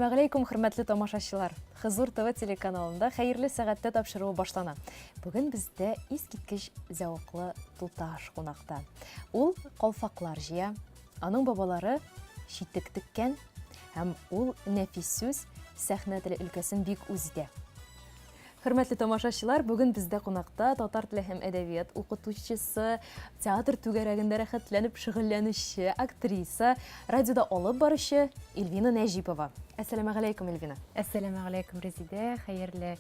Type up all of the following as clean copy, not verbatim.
Әссәламәгаләйкүм, хөрмәтле тамашачылар! Хозур ТВ телеканалында Хәерле сәгатьтә тапшыруы башлана. Бүген бездә искиткеч зәвыклы туташ кунакта. Ул калфаклар җыя, аның бабалары читек теккән һәм ул нәфис сүз, сәхнә теле өлкәсен бик үз итә. Хөрмәтле тамашачылар, бүген бездә кунакта татар теле һәм әдәбият укытучысы, театр түгәрәгендә рәхәтләнеп шөгыльләнүче актриса, радиода алып баручы Эльвина Нәҗипова. Әссәламәгаләйкүм, Эльвина. Әссәламәгаләйкүм, Резидә. Хәерле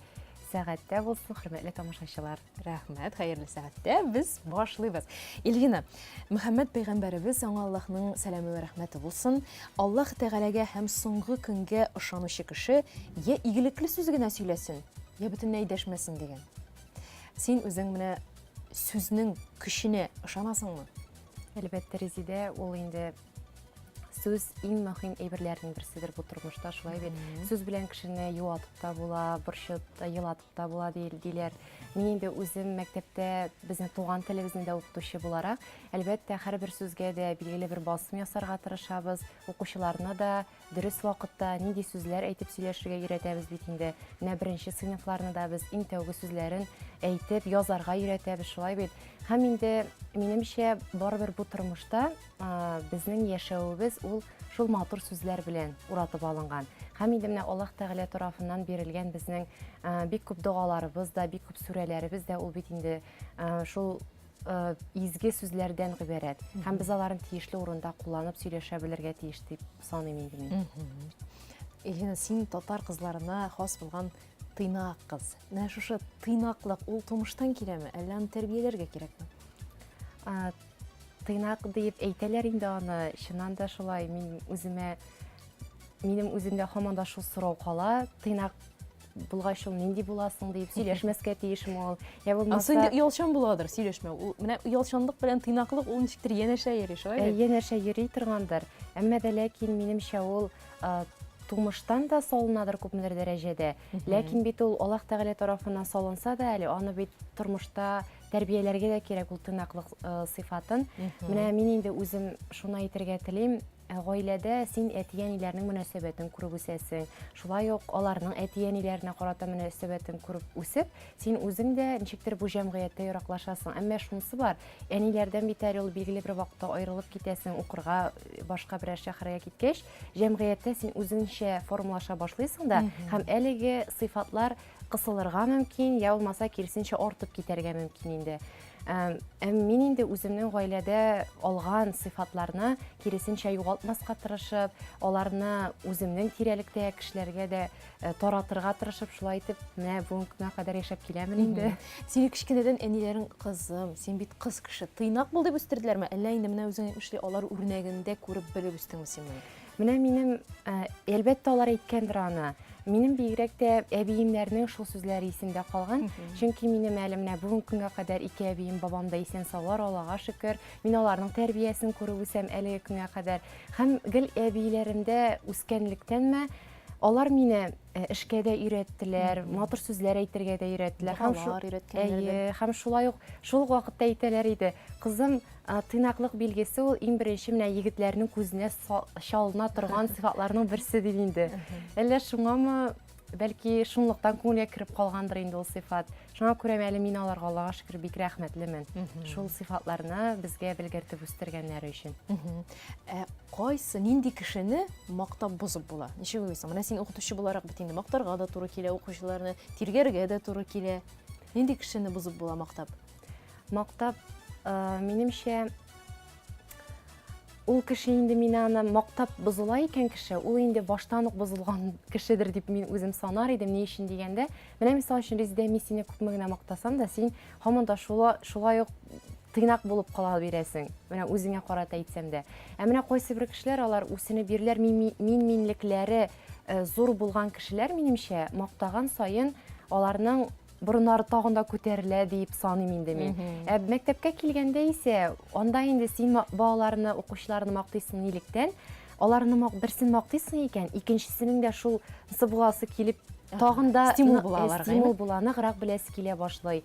сәгатьтә булсын, хөрмәтле тамашачылар. Рәхмәт, хәерле сәгатьтә без башлыйбыз. Эльвина, Мөхәммәд пәйгамбәребез аңа Аллаһның сәламе вә рәхмәте булсын. Аллаһ Тәгаләгә һәм соңгы көнгә ышанучы кеше я игелекле сүз генә сөйләсен, я бөтенләй дәшмәсен дигән. Син үзең менә сүзнең көченә ышанасыңмы? Әлбәттә, Резидә, ул инде сүз иң мөһим әйберләрнең берседер бу тормышта, шулай бит. Сүз белән кешене юатып та була, борчып та, елатып та була диләр. Мин инде үзем мәктәптә безнең туган телебезне дә укытучы буларак, әлбәттә, һәрбер сүзгә дә билгеле бер басым ясарга тырышабыз. Укучыларны да дөрес вакытта нинди сүзләр әйтеп сөйләшергә өйрәтәбез бит инде. Менә беренче сыйныфларны да без иң тәүге сүзләрен әйтеп, язарга өйрәтәбез, шулай бит. Һәм инде, минемчә, барыбер бу тормышта безнең яшәвебез ул шул матур сүзләр белән уратып алынган. Һәм инде менә Аллаһ Тәгалә тарафыннан бирелгән безнең бик күп догаларыбыз да, бик күп сүрәләребез дә ул бит инде шул изге сүзләрдән гыйбарәт. Һәм без аларын тиешле урында кулланып сөйләшә белергә тиеш дип саныйм инде мин. Эльвина, син татар кызларына хас булган тыйнак кыз. Менә шушы тыйнаклык ул тумыштан киләме, әллә аны тәрбияләргә кирәкме? Тыйнак диеп әйтәләр инде аны, чыннан да шулай. Мин үземә минем үземдә һаман да шул сорау кала. Тыйнак булгач ул нинди буласың дип сөйләшмәскә тиешме ул? Я булмаса Ансы инде оялчан буладыр сөйләшмәү. Ул менә оялчанлык белән тыйнаклык ул ничектер янәшә йөри, шулай бит? Янәшә йөри торгандыр. Әмма дә ләкин минемчә ул тумыштан да салынадыр күпмедер дәрәҗәдә. Ләкин бит ул Аллаһ Тәгалә тарафыннан салынса да әле аны бит тормышта тәрбияләргә дә кирәк ул тыйнаклык э, сыйфатын. Менә мин инде үзем шуны әйтергә телим, э, гаиләдә син әти-әниләрнең мөнәсәбәтен күреп үсәсең. Шулай ук аларның әти-әниләренә карата мөнәсәбәтен күреп үсеп, син үзең дә ничектер бу җәмгыятьтә яраклашасың. Әмма шунысы бар, әниләрдән бит әле ул билгеле бер вакытта аерылып китәсең, укырга э, башка берәр шәһәргә киткәч, җәмгыятьтә син үзеңчә формалаша башлыйсың да, һәм әлеге сыйфатлар кысылырга мөмкин, я булмаса киресенчә артып китәргә мөмкин инде. Ә мин инде үземнең гаиләдә алган сыйфатларны киресенчә югалтмаска тырышып, аларны үземнең тирәлектә кешеләргә дә э, таратырга тырышып, шулай итеп, менә бүгенге көнгә кадәр яшәп киләмен инде. Сине кечкенәдән әниләрең, кызым, син бит кыз кеше, тыйнак бул дип үстерделәрме? Әллә инде менә үзең әйтмешли, алар үрнәгендә күреп белеп үстеңме син моны? Менә минем, э, әлбәттә, алар әйткәндер аны. Минем бигрәк тә әбиемнәрнең шул сүзләре исемдә калган. Чөнки минем әле менә бүгенге көнгә кадәр ике әбием, бабам да исән саулар, Аллага шөкер. Мин аларның тәрбиясен күреп үсәм әлеге көнгә кадәр. Һәм гел әбиләремдә үскәнлектәнме, алар мине э, эшкә дә өйрәттеләр, матур сүзләр әйтергә дә өйрәттеләр. Һәм Догалар өйрәткәннәрдер. Әйе, һәм шулай ук шул ук вакытта әйтәләр иде, кызым, Тыйнаклык билгесе ул иң беренче менә егетләрнең күзенә чалына торган сыйфатларның берсе дип инде. Әллә шуңамы, бәлки шунлыктан күңелгә кереп калгандыр инде ул сыйфат. Шуңа күрә әле мин аларга Аллага шөкер бик рәхмәтлемен. Шул сыйфатларны безгә белгертеп үстергәннәре өчен. Ә кайсы, нинди кешене мактап бозып була? Ничек уйлыйсың? Менә син укытучы буларак бит инде мактарга да туры килә укучыларны, тиргәргә дә туры килә. Нинди кешене бозып була мактап? Мактап, э, минемчә, ул кеше инде мин аны мактап бозыла икән кеше, ул инде баштан ук бозылган кешедер дип мин үзем санар идем. Ни өчен дигәндә, менә мисал өчен Резидә, мин сине күпме генә мактасам да, син һаман да шула, шулай ук тыйнак булып кала бирәсең. Менә үзеңә карата әйтсәм дә. Ә менә кайсы бер кешеләр алар үсенеп йөриләр, мин минлекләре э, зур булган кешеләр, минемчә, мактаган саен аларның борыннары тагын да күтәрелә дип саныйм инде мин. Ә мәктәпкә килгәндә исә, анда инде син балаларны, укучыларны мактыйсың нилектән, аларны берсен мактыйсың икән, икенчесенең дә шул буласы килеп Тагын да стимул була аларга. Стимул була, ныграк беләсе килә башлый.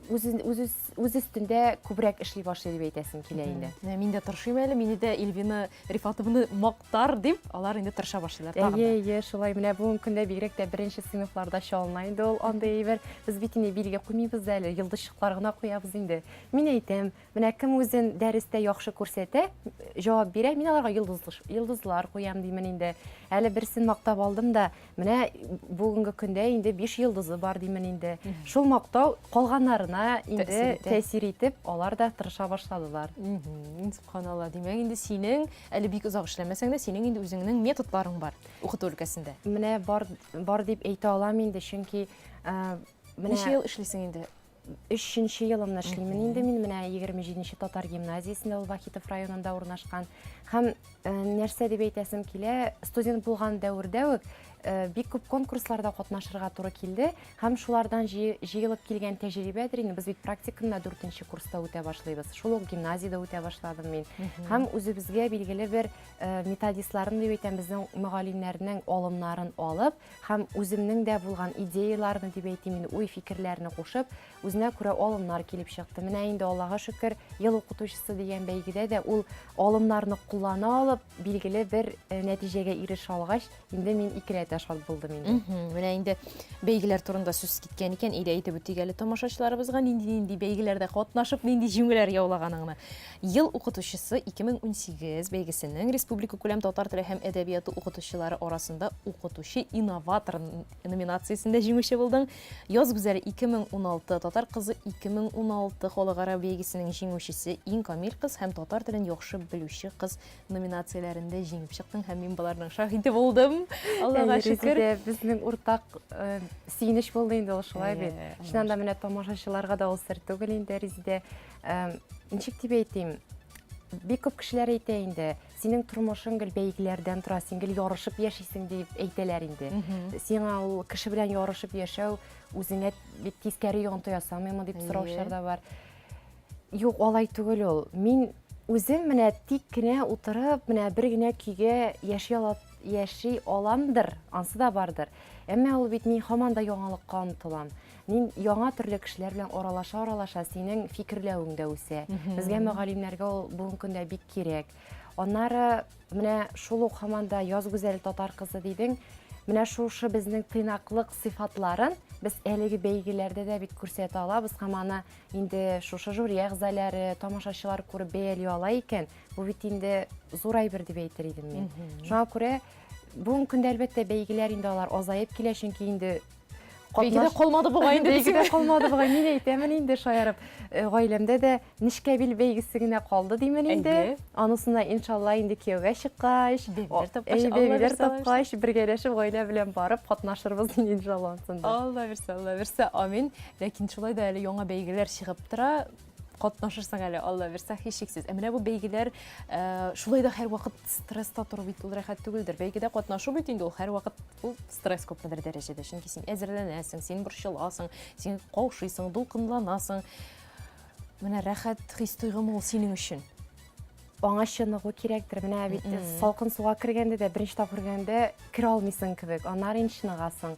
Үз үз үз өстендә күбрәк эшли башлый дип әйтәсем килә инде. Менә мин дә тырышыйм әле, мине дә Ильвина Рифатовна мактар дип, алар инде тырыша башлыйлар тагын да. Әйе, әйе, шулай. Менә бүгенге көндә бигрәк тә беренче сыйныфларда чалына инде ул андый әйбер. Без бит инде билге куймыйбыз да әле, йолдызчыклар гына куябыз инде. Мин әйтәм, менә кем үзен дәрестә яхшы күрсәтә, җавап бирә, мин аларга йолдыз, йолдызлар куям димен инде. Әле берсен мактап алдым да, менә бүгенге көндә инде 5 йолдызы бар димен инде. Шул мактау калганнарына инде тәэсир итеп, алар да тырыша башладылар. Субханалла, димәк инде синең әле бик озак эшләмәсәң дә, синең инде үзеңнең методларың бар укыту өлкәсендә. Менә бар, бар дип әйтә алам инде, чөнки менә Ничә ел эшлисең инде? Өченче елымны эшлимен инде мин менә 27 нче татар гимназиясендә, ул Вахитов районында урнашкан. Һәм э, нәрсә дип әйтәсем килә, студент булган дәвердә үк э, бик күп конкурсларда катнашырга туры килде һәм шулардан җыелып килгән тәҗрибәдер инде, без бит практиканы да дүртенче курста үтә башлыйбыз. Шул ук гимназиядә үтә башладым мин. Һәм үзебезгә билгеле бер э, методистларын дип әйтәм, безнең мөгаллимнәрнең алымнарын алып, Һәм үземнең дә булган идеяләрне дип әйтим инде, уй-фикерләрне кушып, үзенә күрә алымнар килеп чыкты. Менә инде Аллага шөкер, Ел укытучысы дигән бәйгедә дә ул алымнарны куллана алып, билгеле бер э, нәтиҗәгә ирешә алгач, инде мин икеләтә шат булдым инде. Менә инде бәйгеләр турында сүз киткән икән, әйдә әйтеп үтик әле тамашачыларыбызга нинди-нинди бәйгеләрдә катнашып, нинди җиңүләр яулаганыңны. Ел укытучысы 2018 бәйгесенең республикакүләм татар теле һәм әдәбияты укытучылары арасында укытучы-инноватор номинациясендә җиңүче булдың. Яз гүзәле 2016, Татар кызы 2016 халыкара бәйгесенең җиңүчесе, Иң камил кыз һәм Татар телен яхшы белүче кыз номинацияләрендә җиңеп чыктың һәм мин боларның шаһиты булдым. Аллага шөкер. Безнең уртак э, сөенеч булды инде ул шулай бит. Чыннан да менә тамашачыларга да ул сер түгел инде, Резидә. Ничек дип әйтим, бик күп кешеләр әйтә инде, синең тормышың гел бәйгеләрдән тора, син гел ярышып яшисең дип әйтәләр инде. Сиңа ул кеше белән ярышып яшәү үзеңә бик тискәре йогынты ясамыймы дип сораучылар да бар. Юк, алай түгел ул. Мин үзем менә тик кенә утырып, менә бер генә көйгә яши ала яши аламдыр, ансы да бардыр. Әмма ул бит мин һаман да яңалыкка омтылам. Мин яңа төрле кешеләр белән аралаша-аралаша синең фикерләвең дә үсә. Безгә мөгаллимнәргә ул бүгенге көндә бик кирәк. Аннары менә шул ук һаман да Яз гүзәле татар кызы дидең. Менә шушы безнең тыйнаклык сыйфатларын без әлеге бәйгеләрдә дә бит күрсәтә алабыз һәм аны инде шушы жюри әгъзалары, тамашачылар күреп бәяли ала икән, бу бит инде зур әйбер дип әйтер идем мин. Шуңа күрә бүгенге көндә әлбәттә бәйгеләр инде алар азаеп килә, чөнки инде Бәйгедә калмады бугай инде. Бәйгедә калмады бугай. Мин әйтәмен инде шаярып. Э, гаиләмдә дә нечкә бил бәйгесе генә калды димен инде. Анысына иншалла инде кияүгә чыккач, бәбиләр тапкач, бәбиләр тапкач, бергәләшеп гаилә белән барып катнашырбыз инде иншалла ансында. Алла бирсә, Алла бирсә, амин. Ләкин шулай да әле яңа бәйгеләр чыгып тора. Катнашырсың әле, Алла бирсә, һичшиксез. Ә менә бу бәйгеләр э, шулай да һәрвакыт стресста тору бит ул рәхәт түгелдер. Бәйгедә катнашу бит инде ул һәрвакыт ул стресс күпмедер дәрәҗәдә. Чөнки син әзерләнәсең, син борчыласың, син каушыйсың, дулкынланасың. Менә рәхәт хис-тойгымы ул синең өчен? Аңа чыныгу кирәктер. Менә бит салкын суга кергәндә дә, беренче тапкыр кергәндә керә алмыйсың кебек, аннары инде чыныгасың.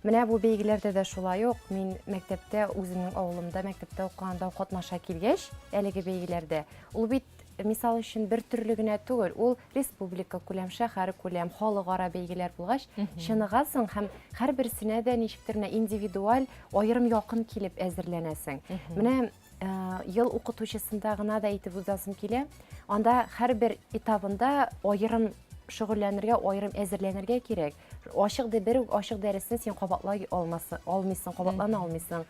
Менә бу бәйгеләрдә дә шулай ук. Мин мәктәптә, үземнең авылымда мәктәптә укыганда катнаша килгәч, әлеге бәйгеләрдә, ул бит мисал өчен бер төрле генә түгел, ул республика күләм, шәһәр күләм, халыкара бәйгеләр булгач, чыныгасың һәм һәрберсенә дә ничектер менә индивидуаль, аерым якын килеп әзерләнәсең. Менә Э, ел укытучысында гына да әйтеп узасым килә. Анда һәрбер этабында аерым шөгыльләнергә, аерым әзерләнергә кирәк. Ачык бер үк ачык дәресне син кабатлай алмасың, алмыйсың, кабатлана алмыйсың.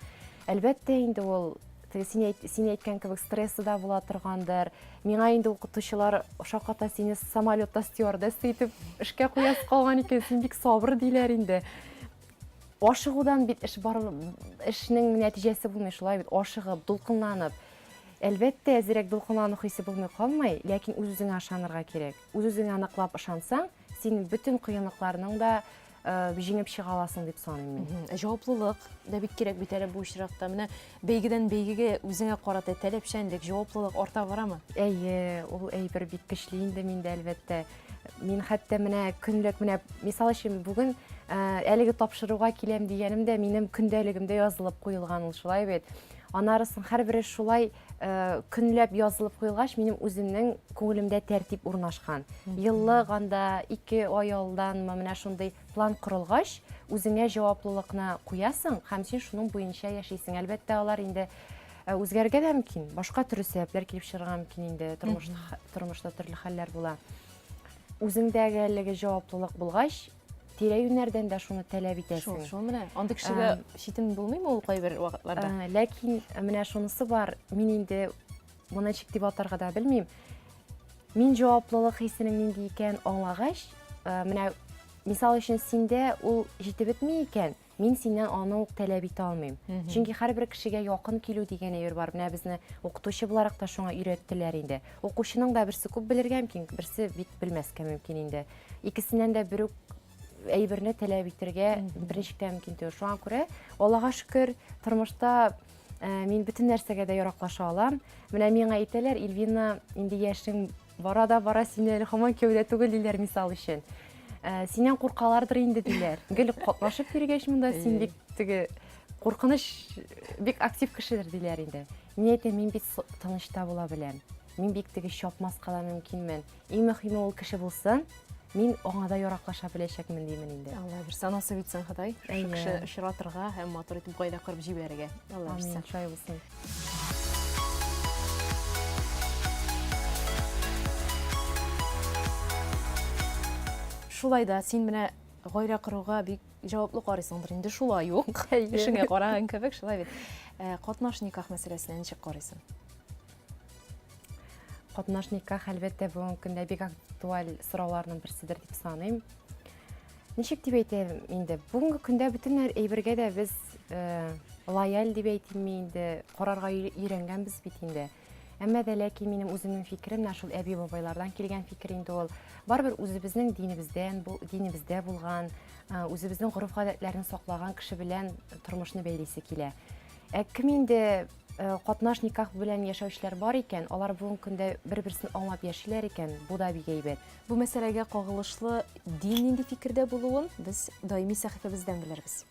Әлбәттә инде ул теге син, әйт, син әйткән кебек стрессы да була торгандыр. Миңа инде укытучылар шакката сине самолетта стюардесса итеп эшкә куясы калган икән, син бик сабыр диләр инде. Ашыгудан бит эш бар, эшнең нәтиҗәсе булмый шулай бит, ашыгып, дулкынланып. Әлбәттә, әзерәк дулкынлану хисе булмый калмый, ләкин үз-үзеңә ышанырга кирәк. Үз-үзеңә ныклап ышансаң, син бөтен кыенлыкларның да җиңеп чыга аласың дип саныйм мин. Ә җаваплылык да бик кирәк бит әле бу очракта. Менә бәйгедән бәйгегә үзеңә карата таләпчәнлек, җаваплылык арта барамы? Әйе, ул әйбер бик көчле инде миндә, әлбәттә. Мин хәтта менә көнлек, менә мисал өчен бүген әлеге тапшыруга киләм дигәнем дә минем көндәлегемдә язылып куелган ул, шулай бит. Анарысын һәрбер эш шулай көнләп язылып куелгач, минем үземнең күңелемдә тәртип урнашкан. Еллык анда, 2 ай алданмы, менә шундый план корылгач, үзеңә җаваплылыкны куясың һәм син шуның буенча яшисең. Әлбәттә, алар инде үзгәрергә дә мөмкин, башка төрле сәбәпләр килеп чыгарга мөмкин инде, тормышта төрле хәлләр була. Үзеңдәге әлеге җаваплылык булгач, тирә-юньнәрдән дә шуны таләп итәсең. Шул, шул менә. Андый кешегә читен булмыймы ул кайбер вакытларда? Ләкин менә шунысы бар, мин инде моны ничек дип атарга да белмим. Мин җаваплылык хисенең нинди икәнен аңлагач, менә мисал өчен синдә ул җитеп бетми икән, мин синнән аны ук таләп итә алмыйм. Чөнки һәрбер кешегә якын килү дигән әйбер бар. Менә безне укытучы буларак та шуңа өйрәттеләр инде. Укучының да берсе күп белергә мөмкин, берсе бик белмәскә мөмкин инде. Икесеннән дә бер үк әйберне таләп итергә берничек тә мөмкин түгел. Шуңа күрә, Аллага шөкер, тормышта мин бөтен нәрсәгә дә яраклаша алам. Менә миңа әйтәләр, Ильвина, инде яшең бара да бара, син әле һаман кияүдә түгел, диләр, мисал өчен. Синнән куркалардыр инде, диләр. Гел катнашып йөргәч монда, син бик теге куркыныч, бик актив кешедер, диләр инде. Мин әйтәм, мин бит тынычта була беләм. Мин бик теге чапмаска да мөмкинмен. Иң мөһиме ул кеше булсын, мин аңа да яраклаша беләчәкмен димен инде. Алла бирсә, насыйп итсен Ходай, шушы кеше очратырга һәм матур итеп гаилә корып җибәрергә. Алла бирсә. Амин, шулай булсын. Шулай да син менә гаилә коруга бик җаваплы карыйсыңдыр инде, шулай ук. Эшеңә караган кебек, шулай бит. Катнаш никах мәсьәләсенә ничек карыйсың? Катнаш никах, әлбәттә, бүгенге көндә бик актуаль сорауларның берседер дип саныйм. Ничек дип әйтәм инде, бүгенге көндә бөтен әйбергә дә без э, лояль дип әйтимме инде, карарга өйрәнгәнбез бит инде. Әмма дә ләкин минем үземнең фикерем, менә шул әби-бабайлардан килгән фикер инде ул. Барыбер үзебезнең динебездән, бу динебездә булган, э, үзебезнең гореф-гадәтләрне саклаган кеше белән тормышны бәйлисе килә. Ә кем инде Э, катнаш никах белән яшәүчеләр бар икән, алар бүгенге көндә бер-берсен аңлап яшиләр икән, бу да бик әйбәт. Бу мәсьәләгә кагылышлы дин нинди фикердә булуын без даими сәхифәбездән белербез.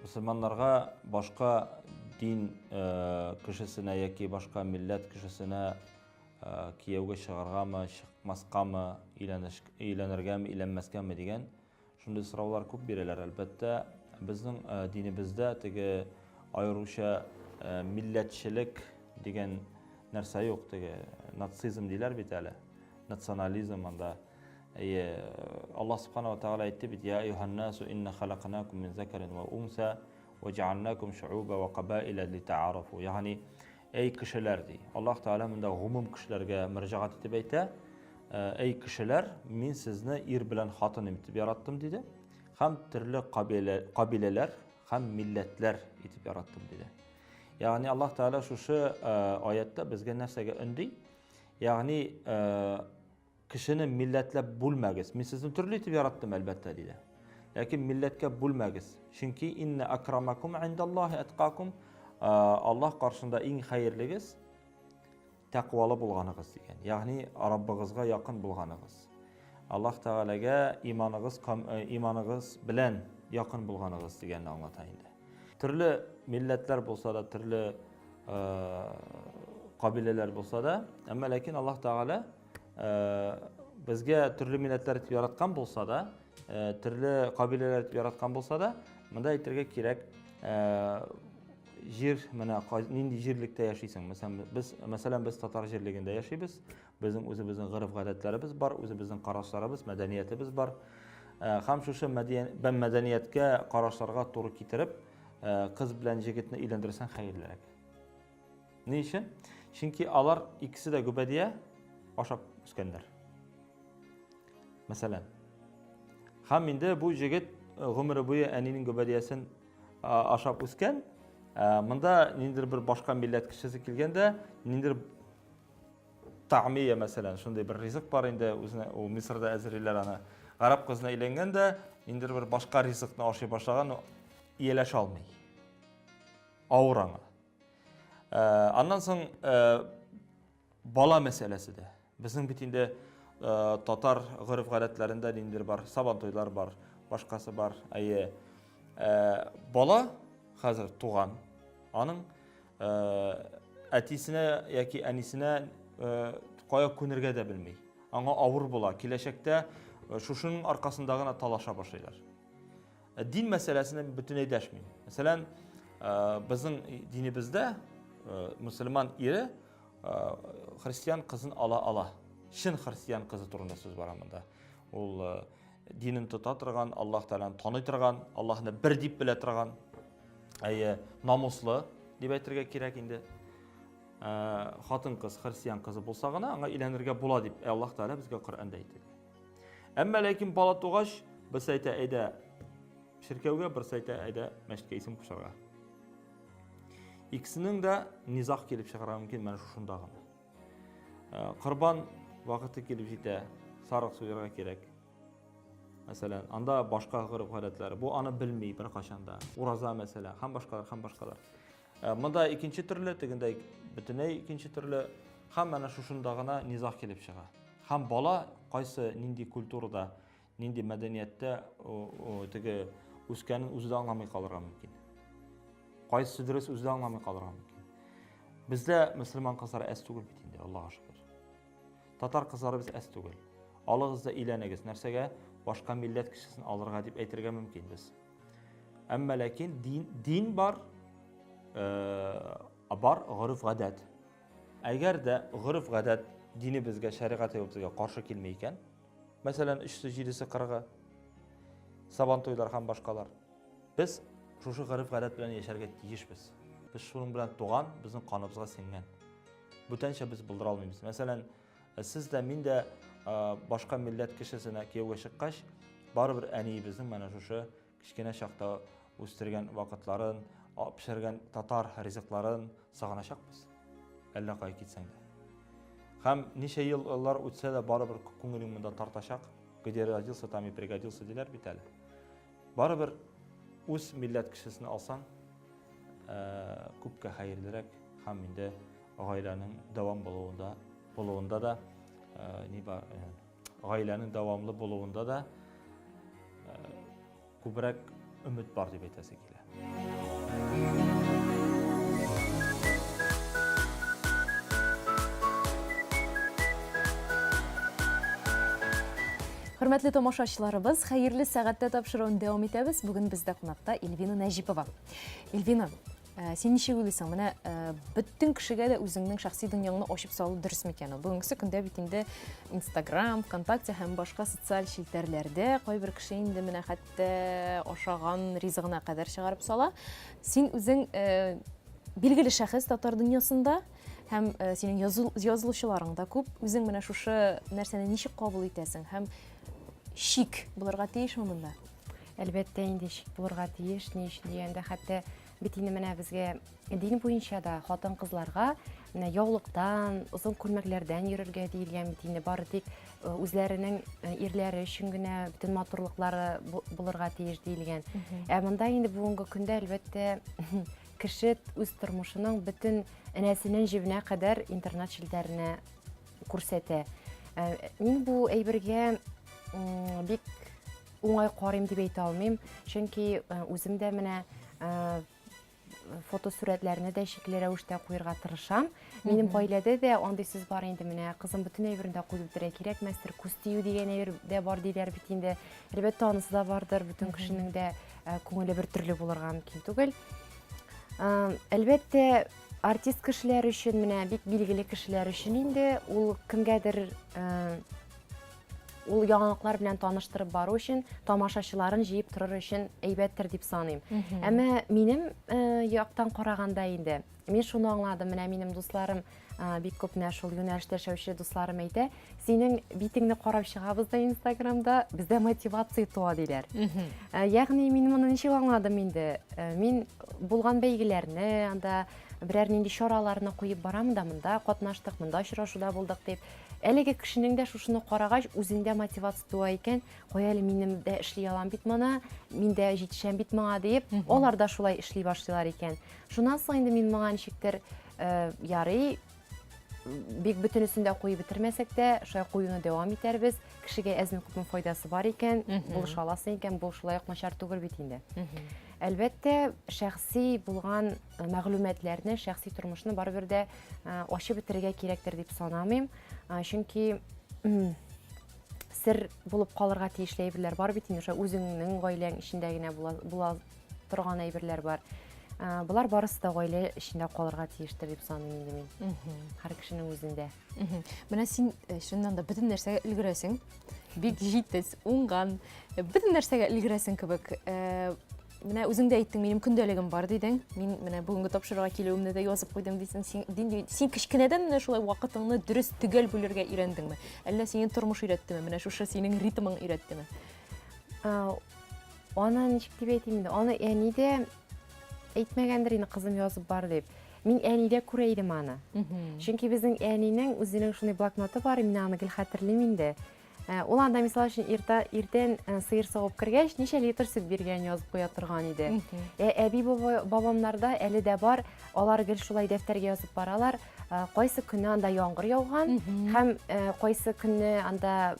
Мөселманнарга башка дин э, кешесенә яки башка милләт кешесенә э, кияүгә чыгаргамы, чыкмаскамы, өйләнергәме, өйләнмәскәме дигән шундый сораулар күп бирәләр. Әлбәттә, безнең э, динебездә теге аеруча милләтчелек дигән нәрсә юк, теге нацизм диләр бит әле, национализм анда. Әйе, Аллаһ Субхана ва Тааля әйтте бит, Я әйюһән-насу инна халакнакум мин закарин ва унса ва җаалнакум шу'уба ва кабаиля литаарафу. Ягъни, әй кешеләр ди. Аллаһ Тааля монда гомум кешеләргә мөрәҗәгать итеп әйтә, әй кешеләр, мин сезне ир белән хатын итеп яраттым диде. Һәм төрле кабиләләр һәм милләтләр итеп яраттым диде. Ягъни Аллаһ Тааля шушы аятта безгә нәрсәгә өнди? Ягъни Кешене милләтләп бүлмәгез. Мин сезне төрле итеп яраттым, әлбәттә, диде. Ләкин милләткә бүлмәгез. Чөнки инна акрамакум индаллаһи аткакум. Аллаһ каршында иң хәерлегез тәкъвалы булганыгыз дигән. Ягъни Раббыгызга якын булганыгыз. Аллаһ Тәгаләгә иманыгыз иманыгыз белән якын булганыгыз дигәнне аңлата инде. Төрле милләтләр булса да, төрле кабиләләр булса да, әмма ләкин Аллаһ Тәгалә безгә төрле милләтләр итеп яраткан булса да, төрле кабиләләр итеп яраткан булса да, монда әйтергә кирәк, җир менә нинди җирлектә яшисең. Мәсәлән, без, мәсәлән, без татар җирлегендә яшибез. Безнең үзебезнең гореф-гадәтләребез бар, үзебезнең карашларыбыз, мәдәниятебез бар. Һәм шушы мәдәнияткә карашларга туры китереп, кыз белән җегетне өйләндерсәң хәерлерәк. Ни өчен? Чөнки алар икесе дә гөбәдия ашап үскәннәр. Мәсәлән. Һәм инде бу җегет э, гомере буе әнинең гөбәдиясен ашап үскән. Монда ниндидер бер башка милләт кешесе килгәндә, ниндидер Та'мия, мәсәлән, шундый бер ризык бар инде, үзенә ул Мисырда әзерлиләр аны. Гарәп кызына өйләнгән дә, ниндидер бер башка ризыкны ашый башлаган, ияләшә алмый. Авыр аңа. Э, аннан соң э, бала мәсьәләсе дә. Безнең бит инде э, татар гореф-гадәтләрендә ниндидер бар, сабантуйлар бар, башкасы бар. Әйе. Бала хәзер туган, аның әтисенә яки әнисенә кая күнергә дә белми. Аңа авыр була. Киләчәктә шушының аркасында гына талаша башлыйлар. Дин мәсьәләсенә бөтенләй дәшмим. Мәсәлән, безнең динебездә мөселман ире христиан кызын ала ала. Чын христиан кызы турында сүз бара монда. Ул динен тота торган, Аллаһ Тәгаләне таный торган, Аллаһны бер дип белә торган, әйе, намуслы дип әйтергә кирәк инде. Э, хатын-кыз христиан кызы булса гына аңа өйләнергә була дип Аллаһ Тәгалә безгә Коръәндә әйтә. Әмма ләкин бала тугач, берсе әйтә, әйдә чиркәүгә, берсе әйтә, әйдә мәчеткә исем кушарга. Икесенең дә низаг килеп чыгарга мөмкин менә шушында гына. Э, корбан вакыты килеп җитә, сарык суярга кирәк. Мәсәлән, анда башка гореф-гадәтләр. Бу аны белми беркайчан да. Ураза мәсәлән, һәм башкалар, һәм башкалар. Э, монда икенче төрле, тегендә бөтенләй икенче төрле. Һәм менә шушында гына низаг килеп чыга. Һәм бала кайсы нинди культурада, нинди мәдәнияттә теге үскәнен үзе дә аңламый калырга мөмкин. Кайсы дөрес үзе дә аңламый калырга мөмкин. Бездә мөселман кызлары әз түгел бит инде, Аллаһка шөкер. Татар кызлары без әз түгел. Алыгыз да өйләнегез. Нәрсәгә? Башка милләт кешесен алырга дип әйтергә мөмкин без. Әмма ләкин дин, дин бар, э, бар гореф-гадәт. Әгәр дә гореф-гадәт динебезгә, шәригатебезгә каршы килми икән, мәсәлән, өчесе, җидесе, кырыгы, сабантуйлар һәм башкалар. Без шушы гореф-гадәт белән яшәргә тиешбез. Без шуның белән туган, безнең каныбызга сеңгән. Бүтәнчә без булдыра алмыйбыз. Мәсәлән, сез дә, мин дә башка милләт кешесенә кияүгә чыккач, барыбер әниебезнең менә шушы кечкенә чакта үстергән вакытларын, пешергән татар ризыкларын сагыначакбыз. Әллә кая китсәң дә. Һәм ничә еллар үтсә дә барыбер күңелең монда тартачак. Где родился, там и пригодился диләр бит әле. Барыбер үз милләт кешесен алсаң, күпкә хәерлерәк һәм инде гаиләнең дәвам булуында булуында да ни бар, гаиләнең дәвамлы булуында да күбрәк өмет бар дип әйтәсе килә. Хөрмәтле тамашачыларыбыз, хәерле сәгатьтә тапшыруын дәвам итәбез. Бүген бездә кунакта Эльвина Нәҗипова. Эльвина, Э, син ничек уйлыйсың, менә э, бөтен кешегә дә үзеңнең шәхси дөньяңны ачып салу дөрес микән ул? Бүгенге көндә бит инде Инстаграм, ВКонтакте һәм башка социаль челтәрләрдә кайбер кеше инде менә хәтта ашаган ризыгына кадәр чыгарып сала. Син үзең э, билгеле шәхес татар дөньясында һәм синең язылучыларың да күп. Үзең менә шушы нәрсәне ничек кабул итәсең һәм шик булырга тиешме монда? Әлбәттә инде шик булырга тиеш, ни өчен дигәндә, хәтта Бит инде менә безгә дин буенча да хатын-кызларга менә яулыктан, озын күлмәкләрдән йөрергә диелгән бит инде бары тик э, үзләренең э, ирләре өчен генә бөтен матурлыклары булырга тиеш диелгән. Ә монда инде бүгенге көндә әлбәттә кеше үз тормышының бөтен энәсенең җебенә кадәр интернет челтәренә күрсәтә. Э, мин бу әйбергә бик уңай карыйм дип әйтә алмыйм, чөнки э, үзем дә менә э, фотосурәтләрне дә шикле рәвештә куерга тырышам. Минем гаиләдә дә андый сүз бар инде менә кызым бөтен әйберен дә куеп бетерә кирәкмәстер, күз тию дигән әйбер дә бар диләр бит инде. Әлбәттә, анысы да бардыр, бөтен кешенең дә э, күңеле бер төрле булырга мөмкин түгел. Әлбәттә, артист кешеләр өчен, менә бик билгеле кешеләр өчен инде ул кемгәдер. Ул яңалыклар белән таныштырып бару өчен, тамашачыларын җыеп торыр өчен әйбәттер дип саныйм. Әмма минем э, яктан караганда инде, мин шуны аңладым, менә минем дусларым э, бик күп менә шул юнәлештә эшләүче дусларым әйтә, синең битеңне карап чыгабыз да Инстаграмда, бездә мотивация туа диләр. Э, ягъни мин моны ничек аңладым инде? Мин булган бәйгеләрне, анда берәр нинди чараларны куеп барам да, монда катнаштык, монда очрашуда булдык дип. Әлеге кешенең дә шушыны карагач, үзендә мотивация туа икән, кая әле минем дә эшли алам бит моны, мин дә җитешәм бит моңа диеп, алар да шулай эшли башлыйлар икән. Шуннан соң инде мин моңа ничектер э, ярый, бик бөтенесен дә куеп бетермәсәк тә, шулай куюны дәвам итәрбез. Кешегә әзме-күпме файдасы бар икән, булыша аласың икән, бу шулай ук начар түгел бит инде. Әлбәттә, шәхси булган э, мәгълүматларны, шәхси тормышны барыбер дә э, ачып бетерергә кирәктер дип санамыйм. Э, чөнки сер булып калырга тиешле әйберләр бар бит инде, шулай үзеңнең гаиләң эчендә генә була, була торган әйберләр бар. Болар барысы да гаилә эчендә калырга тиештер дип саныйм инде мин. Һәр кешенең үзендә. Менә син чыннан да бөтен нәрсәгә өлгерәсең. Бик җитез, уңган, бөтен нәрсәгә өлгерәсең кебек. Менә үзең дә әйттең, минем көндәлегем бар дидең. Мин менә бүгенге тапшыруга килүемне дә язып куйдым дисең. Син, син кечкенәдән менә шулай вакытыңны дөрес, төгәл бүлергә өйрәндеңме? Әллә сине тормыш өйрәттеме? Менә шушы синең ритмың өйрәттеме? Аны ничек дип әйтим инде? Аны әни дә әйтмәгәндер инде, кызым язып бар дип. Мин әнидә күрә идем аны. Чөнки безнең әнинең үзенең шундый блокноты бар, мин аны гел хәтерлим инде. Э, ул анда, мисал өчен, иртә, иртән э, сыер савып кергәч, ничә литр сөт биргән язып куя торган иде. Ә әби бабамнарда әле дә бар, алар гел шулай дәфтәргә язып баралар. Э, кайсы көнне анда яңгыр яуган һәм кайсы көнне анда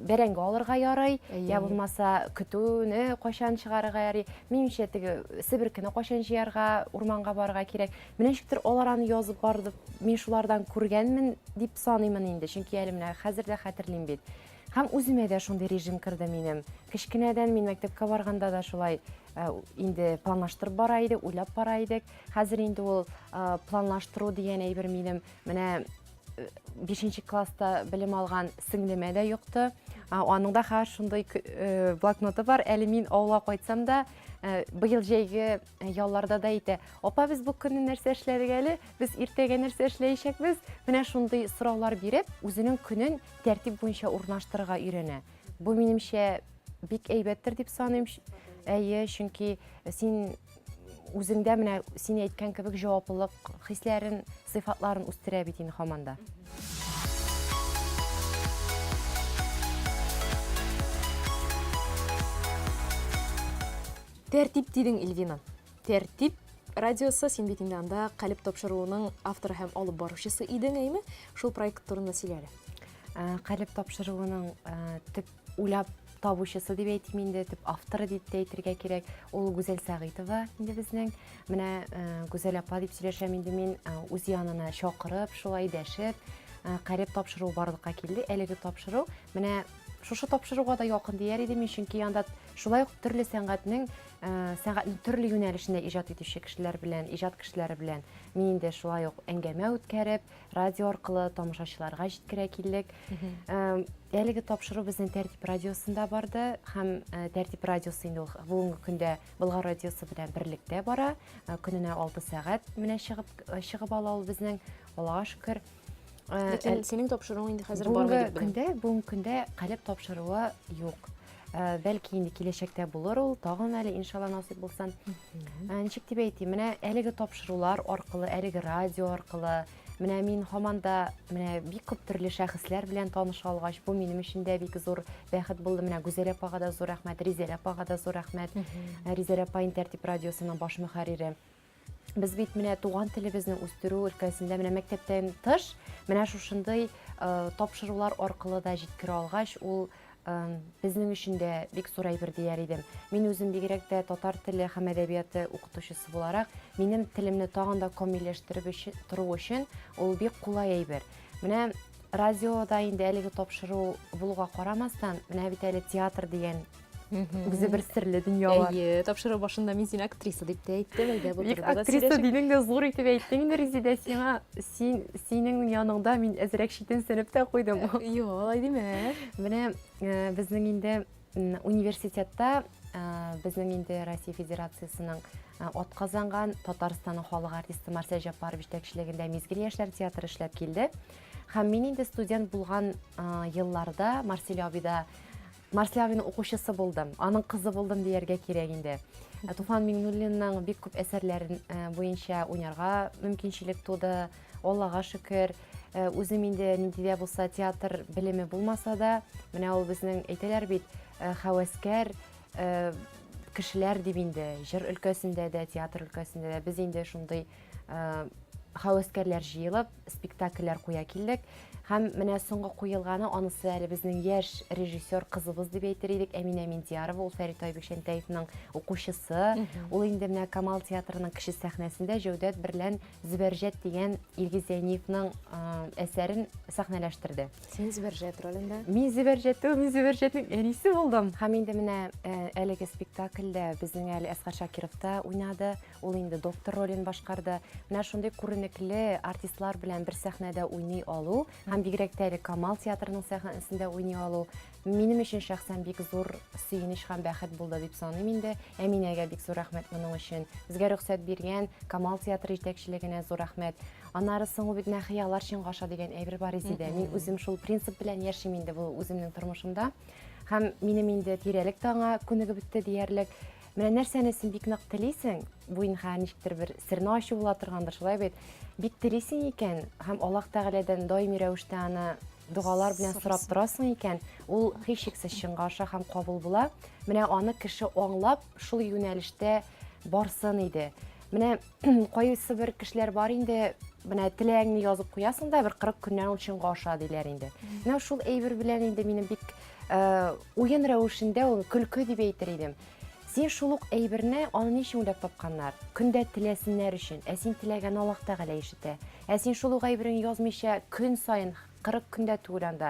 бәрәңге алырга ярый, я булмаса көтүне кайчан чыгарырга ярый. Минемчә, теге себеркене кайчан җыярга, урманга барырга кирәк. Менә ничектер алар аны язып барды, мин шулардан күргәнмен дип саныймын инде, чөнки әле менә хәзер дә хәтерлим бит. Һәм үземә дә шундый режим керде минем. Кечкенәдән мин мәктәпкә барганда да шулай э, инде планлаштырып бара идек, уйлап бара идек. Хәзер инде ул э, планлаштыру дигән әйбер минем менә э, бишенче класста белем алган сеңлемә дә йокты. Аның да хәзер шундый блокноты бар. Әле мин авылга кайтсам да, быел җәйге ялларда да әйтә, апа, без бу көнне нәрсә эшләдек әле, без иртәгә нәрсә эшләячәкбез? Менә шундый сораулар биреп, үзенең көнен тәртип буенча урнаштырырга өйрәнә. Бу минемчә бик әйбәттер дип саныйм. Әйе, чөнки син үзеңдә менә син әйткән кебек җаваплылык хисләрен, сыйфатларын үстерә бит инде һаман да. Тәртип дидең, Эльвина. Тәртип радиосы, син бит инде анда Калеб тапшыруының авторы һәм алып баручысы идең, әйме? Шул проект турында сөйлә әле. Э, Калеб тапшыруының э, төп уйлап табучысы дип әйтим инде, төп авторы дип тә әйтергә кирәк. Ул Гүзәл Сәгыйтова инде безнең. Менә э, Гүзәл апа дип сөйләшәм инде мин, үз янына чакырып, шулай дәшеп, Калеб тапшыруы барлыкка килде. Әлеге тапшыру менә шушы тапшыруга да якын дияр идем мин, чөнки анда Шулай ук төрле сәнгатьнең, э, сәнгатьнең төрле юнәлешендә иҗат итүче кешеләр белән, иҗат кешеләре белән мин инде шулай ук әңгәмә үткәреп, радио аркылы тамашачыларга җиткерә килдек. Э, әлеге тапшыру безнең Тәртип радиосында барды һәм э, Тәртип радиосы инде ул бүгенге көндә Болгар радиосы белән берлектә бара. Көненә 6 сәгать менә чыгып чыгып ала ул безнең, Аллага шөкер. Ләкин синең тапшыруың инде хәзер бармый дип беләм. Бүгенге көндә, бүгенге көндә Калеб тапшыруы юк. Бәлки инде киләчәктә булыр ул, тагын әле иншалла насыйп булсын. Ничек дип әйтим, менә әлеге тапшырулар аркылы, әлеге радио аркылы, менә мин һаман да менә бик күп төрле шәхесләр белән таныша алгач, бу минем өчен дә бик зур бәхет булды. Менә Гүзәл апага да зур рәхмәт, Ризәл апага да зур рәхмәт. Ризәл апа Тәртип радиосының баш мөхәррире. Без бит менә туган телебезне үстерү өлкәсендә менә мәктәптән тыш менә шушындый э, тапшырулар аркылы да җиткерә алгач, ул э, безнең өчен дә бик зур әйбер дияр идем. Мин үзем бигрәк тә татар теле һәм әдәбияты укытучысы буларак, минем телемне тагын да камилләштереп тору өчен ул бик кулай әйбер. Менә радиода инде әлеге тапшыру булуга карамастан, менә бит әле театр дигән Үзе бер серле дөньялар. Әйе, тапшыру башында мин сине актриса дип тә әйттем, әйдә бу Бик турыда да актриса сөйләшик. динең дә зур итеп әйттең инде, Резидә, сиңа син синең яныңда мин әзрәк читенсенеп тә куйдым. Юк, алай димә. Менә э, безнең инде университетта э, безнең инде Россия Федерациясенең э, атказанган Татарстанның халык артисты Марсель Җаппаров җитәкчелегендә Мизгел яшьләр театры эшләп килде. Һәм мин инде студент булган елларда Марсель абыйда Марсель абыйның укучысы булдым, аның кызы булдым дияргә кирәк инде. Ә Туфан Миңнуллинның бик күп әсәрләрен э, буенча уйнарга мөмкинчелек туды. Аллага шөкер, э, үзем инде нинди дә булса театр белеме булмаса да, менә ул безнең әйтәләр бит, э, хәвәскәр кешеләр дип инде, җыр өлкәсендә дә, театр өлкәсендә дә без инде шундый хәвәскәрләр җыелып, спектакльләр куя килдек. Һәм менә соңгы куелганы, анысы әле безнең яшь режиссер кызыбыз дип әйтер идек, Әминә Миндиярова, ул Фәрит Айбикшәнтәевның укучысы. Ул инде менә Камал театрының кече сәхнәсендә Җәүдәт берлән Зөбәрҗәт дигән Илгиз Зәйниевның әсәрен сәхнәләштерде. Син Зөбәрҗәт ролендә? Мин Зөбәрҗәт түгел, мин Зөбәрҗәтнең әнисе булдым. Һәм инде менә әлеге спектакльдә безнең әле Әсгать Шакиров та уйнады. Ул инде доктор ролен башкарды. Менә шундый күренекле артистлар белән бер сәхнәдә уйный алу һәм бигрәк тә әле Камал театрының сәхнәсендә уйный алу минем өчен шәхсән бик зур сөенеч һәм бәхет булды дип саныйм инде. Әминәгә бик зур рәхмәт моның өчен. Безгә рөхсәт биргән Камал театры җитәкчелегенә зур рәхмәт. Аннары соң ул бит менә хыяллар чынга аша дигән әйбер бар Резидә. Мин үзем шул принцип белән яшим инде бу үземнең тормышымда. Һәм минем инде тирәлек тә аңа күнегеп бетте диярлек. Менә нәрсәне син бик нык телисең, бу инде хәзер ничектер бер серне ачу була торгандыр, шулай бит? Бик телисең икән һәм Аллаһ Тәгаләдән даими рәвештә аны догалар белән сорап торасың икән, ул һичшиксез чынга аша һәм кабул була. Менә аны кеше аңлап, шул юнәлештә барсын иде. Менә кайсы бер кешеләр бар инде, менә теләгеңне язып куясың да, бер 40 көннән ул чынга аша диләр инде. Менә шул әйбер белән инде минем бик э, уен рәвешендә ул көлке дип әйтер идем. Син шул ук әйберне аны ни өчен уйлап тапканнар? Көндә теләсеннәр өчен. Ә син теләгән Аллаһ Тәгалә ишетә. Ә син шул ук әйбереңне язмыйча көн саен, 40 көндә түгел анда.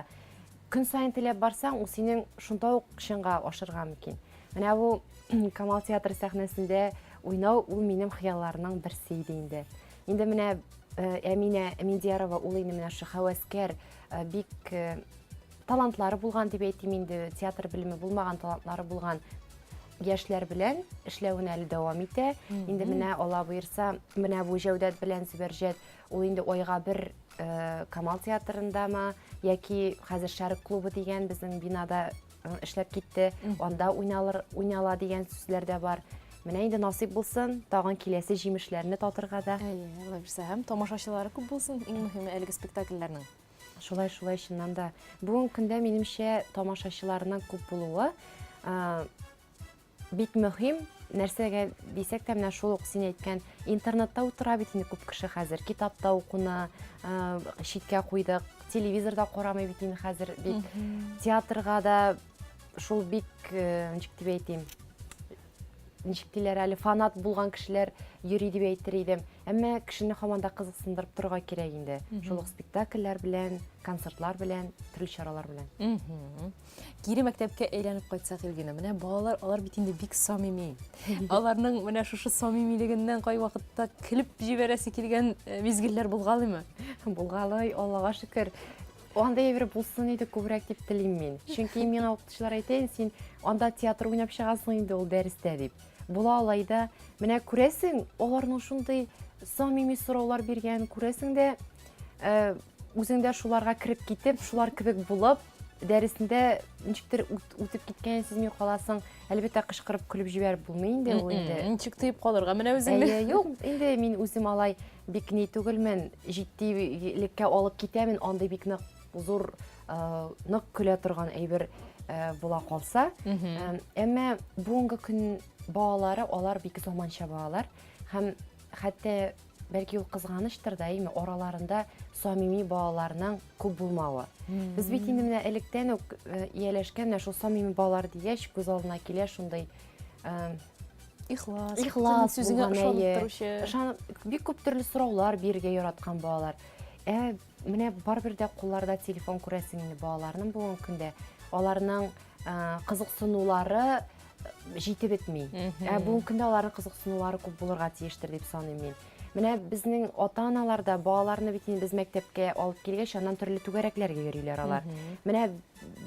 Көн саен теләп барсаң, ул синең шунда ук чынга ашырга мөмкин. Менә бу Камал театры сәхнәсендә уйнау ул минем хыялларның берсе иде инде. Инде менә э, Әминә Миндиярова ул инде менә шул хәвәскәр, э, бик э, талантлары булган дип әйтим инде, театр белеме булмаган талантлары булган яшьләр белән эшләвен әле дәвам итә. Инде менә Алла боерса, менә бу Җәүдәт белән Зөбәрҗәт ул инде айга бер э, Камал театрындамы яки хәзер Шәрык клубы дигән безнең бинада э, эшләп китте. Анда уйналыр, уйнала дигән сүзләр дә бар. Менә инде насыйп булсын, тагын киләсе җимешләрне татырга да. Әйе, Алла бирсә, һәм тамашачылары күп булсын, иң мөһиме әлеге спектакльләрнең. Шулай, шулай, чыннан да. Бүгенге көндә, минемчә, тамашачыларның күп булуы бик мөһим. Нәрсәгә дисәк тә, менә шул ук син әйткән интернетта утыра бит инде күп кеше хәзер. Китапта укуны читкә куйдык, телевизор да карамый бит инде хәзер бик. Театрга да шул бик, ничек дип әйтим, ничек диләр әле, фанат булган кешеләр йөри дип әйтер идем. Әмма кешене һаман да кызыксындырып торырга кирәк инде. Шул ук спектакльләр белән, концертлар белән, төрле чаралар белән. Кире мәктәпкә әйләнеп кайтсак, Эльвина, менә балалар, алар бит инде бик самими. Аларның менә шушы самимилегеннән кайвакытта көлеп җибәрәсе килгән э, мизгелләр булгалыймы? Булгалый, Аллага шөкер. Андый әйбер булсын иде күбрәк дип телим мин. Чөнки миңа укытучылар әйтә, син анда театр уйнап чыгасың инде ул дәрестә дип. Була алай да. Менә күрәсең, аларның шундый самими сораулар биргән, күрәсең дә, э, үзең дә шуларга кереп китеп, шулар кебек булып, дәресендә ничектер үтеп киткәнен сизми каласың. Әлбәттә, кычкырып көлеп җибәреп булмый инде ул инде. Ничек тыеп калырга менә үзеңне? Әйе, юк, инде мин үзем алай бик ни түгелмен, җитдилеккә алып китәмен, андый бик нык зур нык көлә торган әйбер була калса. Әмма бүгенге көн балалары, алар бик заманча балалар һәм хәтта бәлки ул кызганычтыр да, әйме, араларында самими балаларның күп булмавы. Без бит инде менә электән үк ияләшкән менә шул самими балалар дигәч, күз алдына килә шундый ихлас, ихлас сүзеңә ышанып торучы, ышанып, бик күп төрле сораулар бирергә яраткан балалар. Ә Менә барыбер дә кулларда телефон күрәсең инде балаларның бүгенге көндә. Аларның кызыксынулары җитеп бетми. Ә бүгенге көндә аларның кызыксынулары күп булырга тиештер дип саныйм мин. Менә безнең ата-аналар да балаларны бит инде без мәктәпкә алып килгәч, аннан төрле түгәрәкләргә йөриләр алар. Менә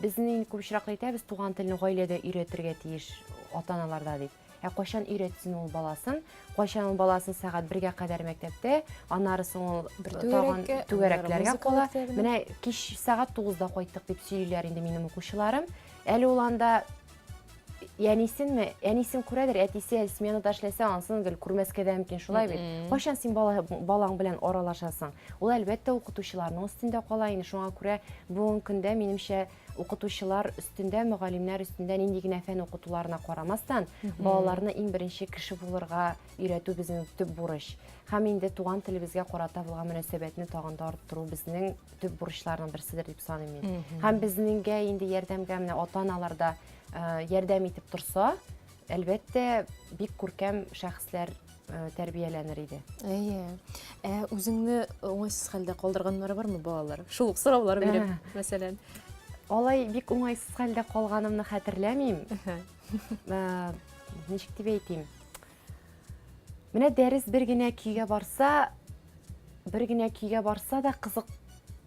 безнең инде күп очракта әйтәбез, туган телне гаиләдә өйрәтергә тиеш ата-аналар да дип. Ә кайчан өйрәтсен ул баласын? Кайчан ул баласын сәгать бергә кадәр мәктәптә, аннары соң ул Бер тагын түгәрәккә, түгәрәкләргә аннары кала. музыка мәктәбенә. Менә кич сәгать тугызда кайттык дип сөйлиләр инде минем укучыларым. Әле ул анда әнисенме? Әнисен күрәдер, әтисе әле сменада эшләсә, анысын гел күрмәскә дә мөмкин, шулай бит? Кайчан син бала, балаң белән аралашасың? Ул әлбәттә укытучыларның өстендә кала инде. Шуңа күрә бүгенге көндә, минемчә, укытучылар өстендә, мөгаллимнәр өстендә нинди генә фән укытуларына карамастан, балаларны иң беренче кеше булырга өйрәтү безнең төп бурыч. Һәм инде туган телебезгә карата булган мөнәсәбәтне тагын да арттыру безнең төп бурычларның берседер дип саныйм мин. Һәм безнеңгә инде ярдәмгә менә ата-аналар да э, ярдәм итеп торса, әлбәттә, бик күркәм шәхесләр э, тәрбияләнер иде. Әйе. Ә үзеңне уңайсыз хәлдә калдырганнары бармы балалар? Шул ук сораулар биреп, мәсәлән. Алай бик уңайсыз хәлдә калганымны хәтерләмим. Э, ничек дип әйтим? Менә дәрес бер генә көйгә барса, бер генә көйгә барса да кызык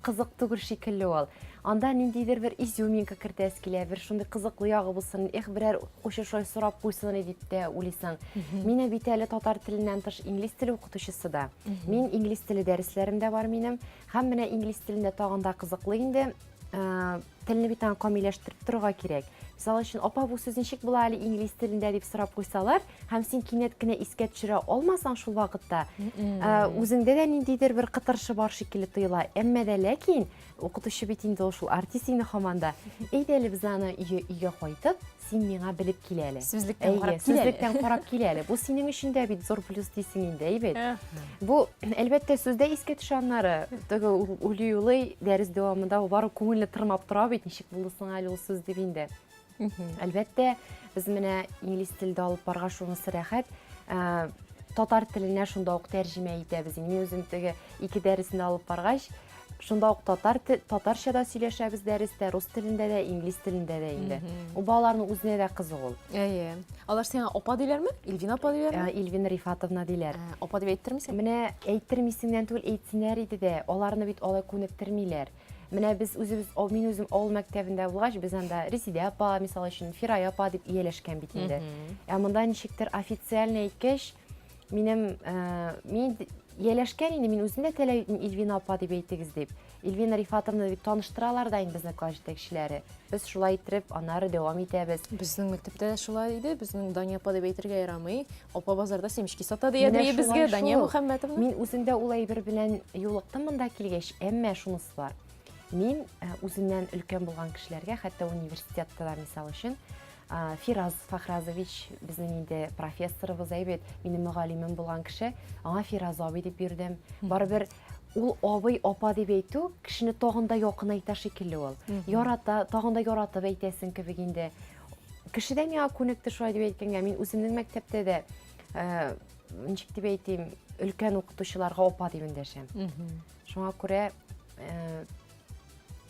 кызык түгел шикелле ул. Анда ниндидер бер изюминка кертәсе килә, бер шундый кызыклы ягы булсын, эх, берәр укучы шулай сорап куйсын иде дип тә уйлыйсың. Мин бит әле татар теленнән тыш инглиз теле укытучысы да. Мин инглиз теле дәресләрем дә бар минем. Һәм менә инглиз телендә тагын да кызыклы инде. Э, телне бит аңа камилләштереп торырга кирәк. Мисал өчен, апа, бу сүз ничек була әле инглиз телендә дип сорап куйсалар, һәм син кинәт кенә искә төшерә алмасаң шул вакытта, э, үзеңдә дә ниндидер бер кытыршы бар шикелле тоела. Әмма дә ләкин укытучы бит инде ул шул артист инде һаман да. Әйдә әле без аны өйгә кайтып, син миңа белеп кил әле. Сүзлектән карап кил әле. Сүзлектән карап кил әле. Бу синең өчен дә бит зур плюс дисең инде, әйбәт. Бу, әлбәттә, сүздә искә төшә аннары. Теге уйлый-уйлый дәрес дәвамында ул бары күңелне тырмап тора бит, ничек булды соң әле ул сүз дип инде. Әлбәттә, без менә инглиз телендә алып баргач шунысы рәхәт. Э, татар теленә шунда ук тәрҗемә итәбез. Мин үзем теге ике дәресне алып баргач, Шунда ук татар татарча да сөйләшәбез дәрестә, рус телендә дә, инглиз телендә дә инде. Ул балаларның үзенә дә кызык ул. Әйе. Алар сиңа апа диләрме? Ильвина апа диләрме? Э, Ильвина Рифатовна диләр. Ә, апа дип әйттермисең? Менә әйттермисеңнән түгел, әйтсеннәр иде дә. Аларны бит алай күнектермиләр. Менә без үзебез, мин үзем авыл мәктәбендә булгач, без анда Резидә апа, мисал өчен, Фирая апа дип ияләшкән бит инде. Ә монда ничектер официально әйткәч, Минем, э, мин ияләшкән инде, мин үзем дә таләп итмим Ильвина апа дип әйтегез дип. Ильвина Рифатовна дип таныштыралар да инде безне класс җитәкчеләре. Без шулай иттереп аннары дәвам итәбез. Безнең мәктәптә дә шулай иде. Безнең Дания апа дип әйтергә ярамый. Апа базарда семечки сата дия Менә ди безгә шулай Дания шул. Мөхәммәтовна. Мин үзем дә ул әйбер белән юлыктым монда килгәч, әмма шунысы бар. Мин э, үземнән өлкән булган кешеләргә, хәтта университетта да мисал өчен, Фираз Фахразович, безнең инде профессорыбыз, әйбәт, минем мөгаллимем булган кеше, аңа Фираз абый дип йөрдем. Барыбер ул абый, апа дип әйтү кешене тагын да якынайта шикелле ул. Ярата, тагын да яратып әйтәсең кебек инде. Кеше дә миңа күнекте шулай дип әйткәнгә. Мин үземнең мәктәптә дә, э, ничек дип әйтим, өлкән укытучыларга апа дип эндәшәм. Шуңа күрә, э,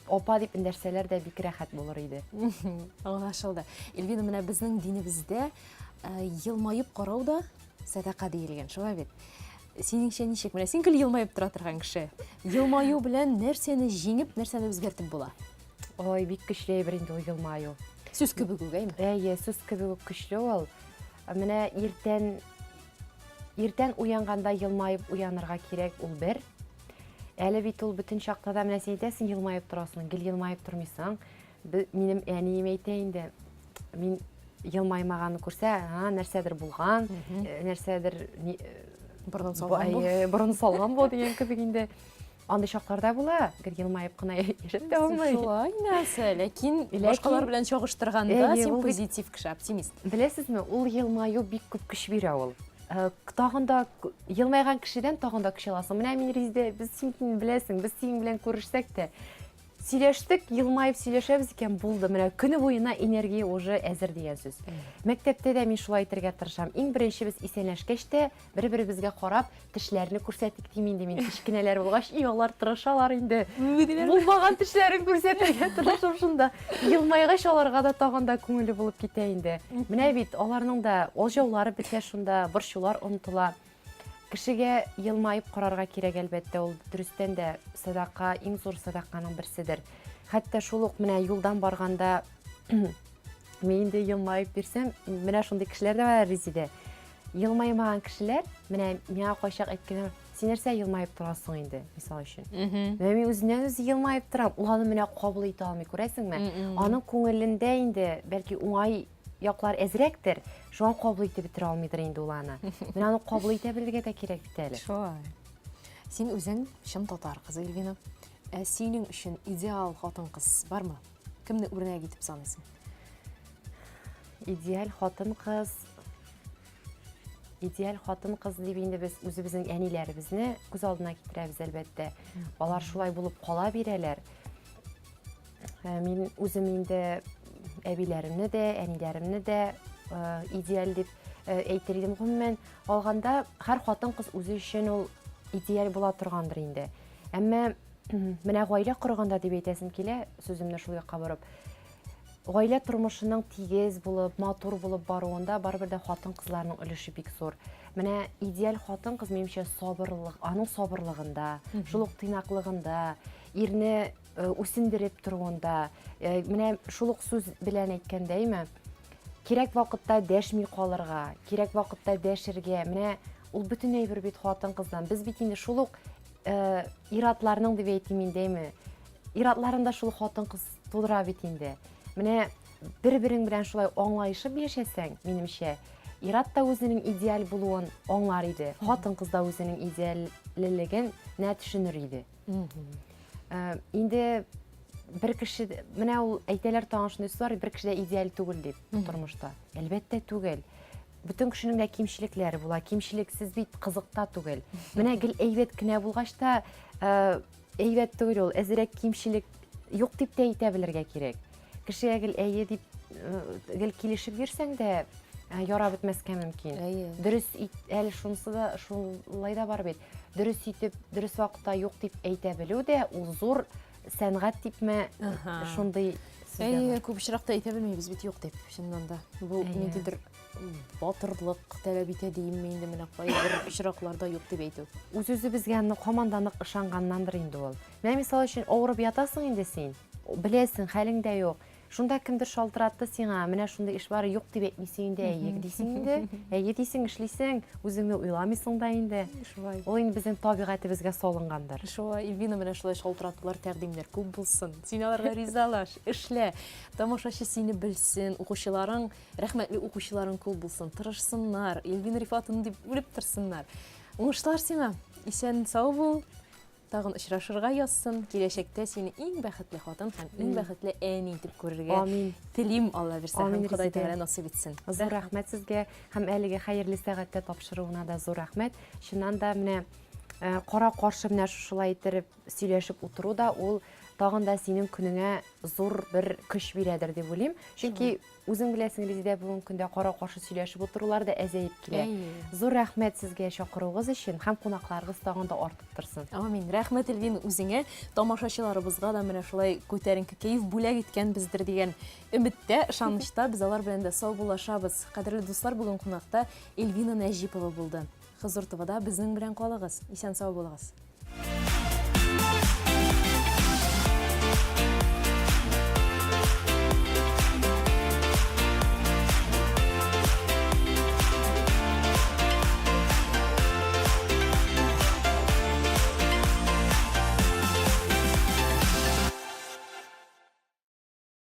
Апа дип эндәшсәләр дә бик рәхәт булыр иде. Аңлашылды. Эльвина, менә безнең динебездә э, елмаеп карау да сәдака диелгән, шулай бит? Синеңчә ничек? Менә син гел елмаеп тора торган кеше. Елмаю белән нәрсәне җиңеп, нәрсәне үзгәртеп була? Ой, бик көчле әйбер инде ул елмаю. Сүз кебек үк, әйме? Әйе, сүз кебек үк көчле ул. Менә иртән иртән уянганда елмаеп уянырга кирәк, ул бер. Әле бит ул бөтен чакта да менә син әйтәсең, елмаеп торасың, гел елмаеп тормыйсың. Минем әнием әйтә инде, мин елмаймаганны күрсә, а, нәрсәдер булган, э, нәрсәдер э, борынын салган бу. Борын салган бу дигән кебек инде. Андый чакларда була, гел елмаеп кына яшәп тә булмый. Шулай нәрсә, ләкин башкалар белән чагыштырганда син позитив кеше, оптимист. Беләсезме, ул елмаю бик күп көч бирә ул. Э, тагын да елмайган кешедән тагын да көч аласың. Менә мин Резидә, без син беләсең, без синең белән күрешсәк тә, Сөйләштек, елмаеп сөйләшәбез икән, булды. Менә көне буена энергия уже әзер дигән сүз. Мәктәптә дә мин шулай итәргә тырышам. Иң беренче без исәнләшкәч тә, бер-беребезгә карап, тешләрне күрсәтик дим инде мин. Кечкенәләр булгач, и алар тырышалар инде. Булмаган тешләрен күрсәтергә тырышып шунда. Елмайгач аларга да тагын да күңелле булып китә инде. Менә бит аларның да алҗаулары бетә шунда, борчулар онытыла. Кешегә елмаеп карарга кирәк, әлбәттә, ул дөрестән дә садака, иң зур садаканың берседер. Хәтта шул ук менә юлдан барганда мин инде елмаеп бирсәм, менә шундый кешеләр дә бар Резидә. Елмаймаган кешеләр, менә миңа кайчак әйткәннәр, син нәрсә елмаеп торасың инде, мисал өчен. Менә мин үзеннән үзе елмаеп торам, ул аны менә кабул итә алмый, күрәсеңме? Аның күңелендә инде бәлки уңай яклар әзрәктер, шуңа кабул итеп бетерә алмыйдыр инде ул аны. Менә аны кабул итә белергә дә кирәк бит әле. Шулай. Син үзең чын татар кызы, Ильвина. Ә синең өчен идеал хатын-кыз бармы? Кемне үрнәк итеп саныйсың? Идеаль хатын-кыз идеаль хатын-кыз дип инде без үзебезнең әниләребезне күз алдына китерәбез, әлбәттә. Алар шулай булып кала бирәләр. Э, мин үзем инде әбиләремне дә, әниләремне дә э, идеаль дип э, әйтер идем. Гомумән алганда, һәр хатын-кыз үзе өчен ул идеаль була торгандыр инде. Әмма менә гаилә корганда дип әйтәсем килә, сүземне шул якка борып. Гаилә тормышының тигез булып, матур булып баруында барыбер дә хатын-кызларның өлеше бик зур. Менә идеаль хатын-кыз, минемчә, сабырлык, аның сабырлыгында, шул ук тыйнаклыгында, ирне Э, үсендереп торуында, э, менә шул ук сүз белән әйткәндәйме, кирәк вакытта дәшми калырга, кирәк вакытта дәшергә, менә ул бөтен әйбер бит хатын-кыздан. Без бит инде шул ук э, ир-атларның дип әйтим инде, ир-атларын да шул хатын-кыз тудыра бит инде. Менә бер-берең белән шулай аңлаешып яшәсәң, минемчә, ир-ат та үзенең идеаль булуын аңлар иде, хатын-кыз да үзенең идеальлелеген нә төшенер иде. Э, инде бер кеше менә ул әйтәләр тагын шундый сүз бар бер кеше дә идеаль түгел дип бу тормышта әлбәттә түгел бөтен кешенең дә кимчелекләре була кимчелексез бит кызык та түгел менә гел әйбәт кенә булгач та э, әйбәт түгел ул әзерәк кимчелек юк дип тә әйтә белергә кирәк Кешегә гел әйе дип, э, гел килешеп йөрсәң дә, э, яра бетмәскә мөмкин. Әйе. Дөрес ит, әле шунысы да, шулай да бар бит. Дөрес итеп, дөрес вакытта юк дип әйтә белү дә ул зур сәнгать дипме, шундый сүз дә Әйе, бар. күп очракта әйтә белмибез бит юк дип, чыннан да. Бу Әйе. ниндидер батырлык таләп итә диимме инде менә кайбер очракларда юк дип әйтү. Үз-үзебезгә нык, һаман да нык ышанганнандыр инде ул. Менә мисал өчен авырып ятасың инде син. Беләсең, хәлең дә юк. Шунда кемдер шалтыратты сиңа, менә шундый эш бар, юк дип әйтмисең инде, әйе дисең инде. Әйе дисең, эшлисең, үзеңне уйламыйсың да инде. Шулай. Ул инде безнең табигатебезгә салынгандыр. Шулай, Ильвина, менә шулай шалтыратулар, тәкъдимнәр күп булсын. Син аларга ризалаш, эшлә. Тамашачы сине белсен, укучыларың, рәхмәтле укучыларың күп булсын, тырышсыннар, Ильвина Рифатовна дип үлеп торсыннар. Уңышлар сиңа, исән-сау бул. Тагын очрашырга язсын. Киләчәктә сине иң бәхетле хатын һәм иң бәхетле әни итеп күрергә Амин. телим, Алла бирсә, һәм Амин, Ходай Резидә. Тәгалә насыйп итсен. Зур рәхмәт сезгә һәм әлеге хәерле сәгатьтә тапшыруына да зур рәхмәт. Чыннан да менә э, кара каршы менә шушылай иттереп сөйләшеп утыру да ул тагын да синең көнеңә зур бер көч бирәдер дип уйлыйм. Чөнки Үзең беләсең, Резидә, бүгенге көндә кара-каршы сөйләшеп утырулар да әзәеп килә. Әйе. Зур рәхмәт сезгә чакыруыгыз өчен һәм кунакларыгыз тагын да артып торсын. Амин. Рәхмәт, Эльвина, үзеңә, тамашачыларыбызга да менә шулай күтәренке кәеф бүләк иткәнбездер дигән өметтә, ышанычта без алар белән дә саубуллашабыз. Кадерле дуслар, бүген кунакта Эльвина Нәҗипова булды. Хозур ТВда безнең белән калыгыз. Исән-сау булыгыз.